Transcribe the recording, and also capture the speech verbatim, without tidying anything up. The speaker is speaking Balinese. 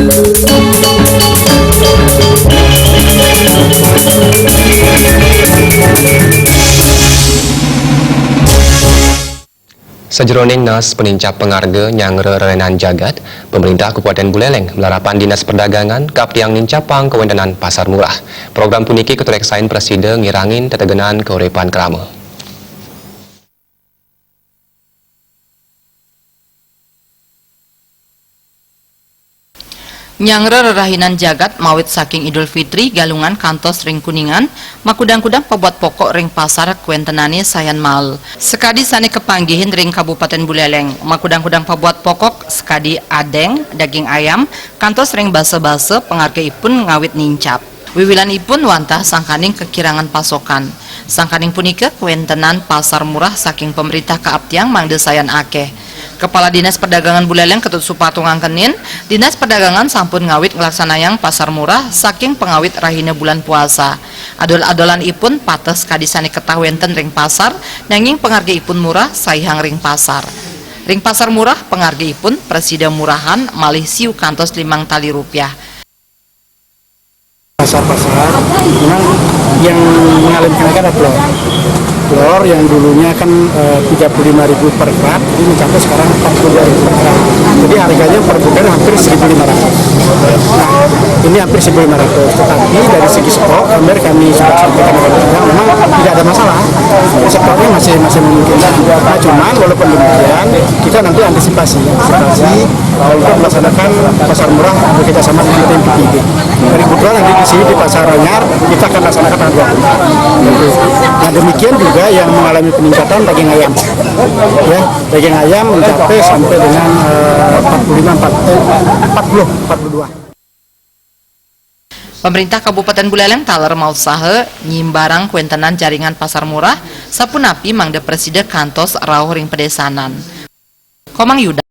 Sajeroning nas penincap pangarga nyanggra rerainan jagat, Pemerintah Kabupaten Buleleng malarapan Dinas Perdagangan kaaptiang nincapang kawéntenan pasar murah. Program puniki katureksain prasida ngirangin tetegenan kauripan krama. Nyanggra rerainan jagat mawit saking Idul Fitri Galungan kantos ring Kuningan, makudang-kudang pabuat pokok ring pasar kawéntenané sayan mael. Sakadi sané kapanggihin ring Kabupatén Buleleng, makudang-kudang pabuat pokok sakadi adéng, daging ayam, kantos ring basa-basa pangargaipun ngawit nincap. Wiwilanipun wantah sangkaning kakirangan pasokan. Sangkaning punika, kawéntenan pasar murah saking pamrintah kaaptiang mangda sayan akéh. Kepala Dinas Perdagangan Buleleng Ketut Suparto ngangkenin, Dinas Perdagangan sampun ngawit nglaksanayang pasar murah saking pangawit rahina bulan puasa. Adol-adolanipun pateh sakadi sané ketah wénten ring pasar, nanging pangargaipun murah saihang ring pasar. Ring pasar murah, pangargaipun prasida murahan malih siu kantos limang tali rupiah. Pasar-pasar, memang yang mengalami kenaikan adalah telur. Telur yang dulunya kan, eh, tiga puluh lima ribu per krat, ini mencapai sekarang empat puluh dua ribu per krat. Jadi harganya per bulan hampir seribu lima ratus. Nah, ini hampir seribu lima ratus. Tetapi dari segi stok, hampir kami sudah sampaikan kepada pedagang, memang tidak ada masalah. Stoknya masih, masih memungkinkan. Nah, cuman walaupun demikian, kita nanti antisipasi, antisipasi untuk melaksanakan pasar murah bekerja sama dengan P P I D. Dari kebetulan nanti di sini di Pasar Anyar kita akan laksanakan tanggal dua puluh. Nah, demikian juga yang mengalami peningkatan daging ayam. Ya, daging ayam mencapai sampai dengan, eh, empat puluh lima, empat, eh, empat puluh, empat puluh dua. Pemerintah Kabupaten Buleleng taler mausaha nyimbarang kawéntenan jaringan pasar murah, sapunapi mangda prasida kantos rauh ring padésanan. Komang Yuda.